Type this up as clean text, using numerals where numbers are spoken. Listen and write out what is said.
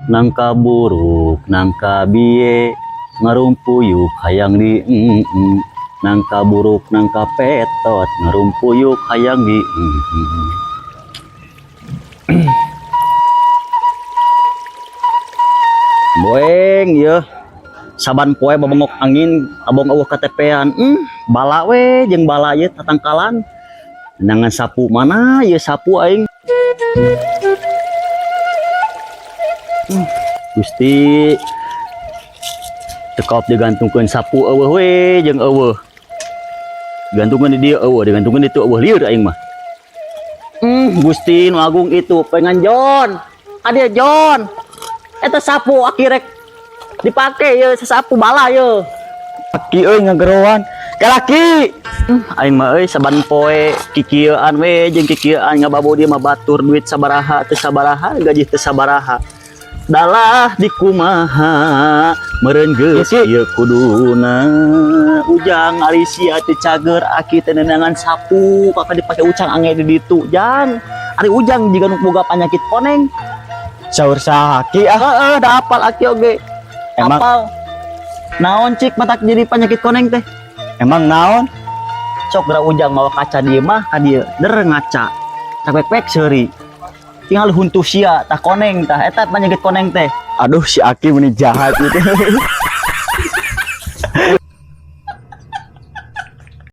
Nangka buruk, nangka biye, ngarumpuyuk hayang di Nangka buruk, nangka petot, ngarumpuyuk hayang di Boeng ya. Saban poe babengok angin, abong euweuh KTP-an. Bala we jeung bala ieu tatangkalan. Nangan sapu mana ieu sapu aing. Gusti tekop digantungkeun sapu euweuh we jeung euweuh. Digantungkeun di dieu euweuh, digantungkeun di ditu euweuh, lieur aing mah. Gusti nu agung itu pengen John. Adia John. Eta sapu aki rek dipake ye, sapu bala ye. Aki euy ngageroan. Kalaki. Aing mah euy saban poe kikieuan we jeung kikieuan, ngababo dia mah batur duit sabaraha teu sabaraha, gaji teu sabaraha. Dalah dikumaha meureun geus ieu kuduna Ujang, ari sia teu cager, aki teh neunangan sapu kakak dipake ucang ange di ditu Jang. Ari Ujang jiga nu boga panyakit koneng. Saur saha, Ki, ah? Heeh, da apal aki oge. Emang Apal naon cik matak jadi penyakit koneng teh? Emang naon? Sok geura Ujang mawa kaca di mah ka dieu der, ngaca capek seuri, tinggal huntu sia tah koneng tah, eta penyakit koneng teh. Aduh, si Aki meni jahat gitu.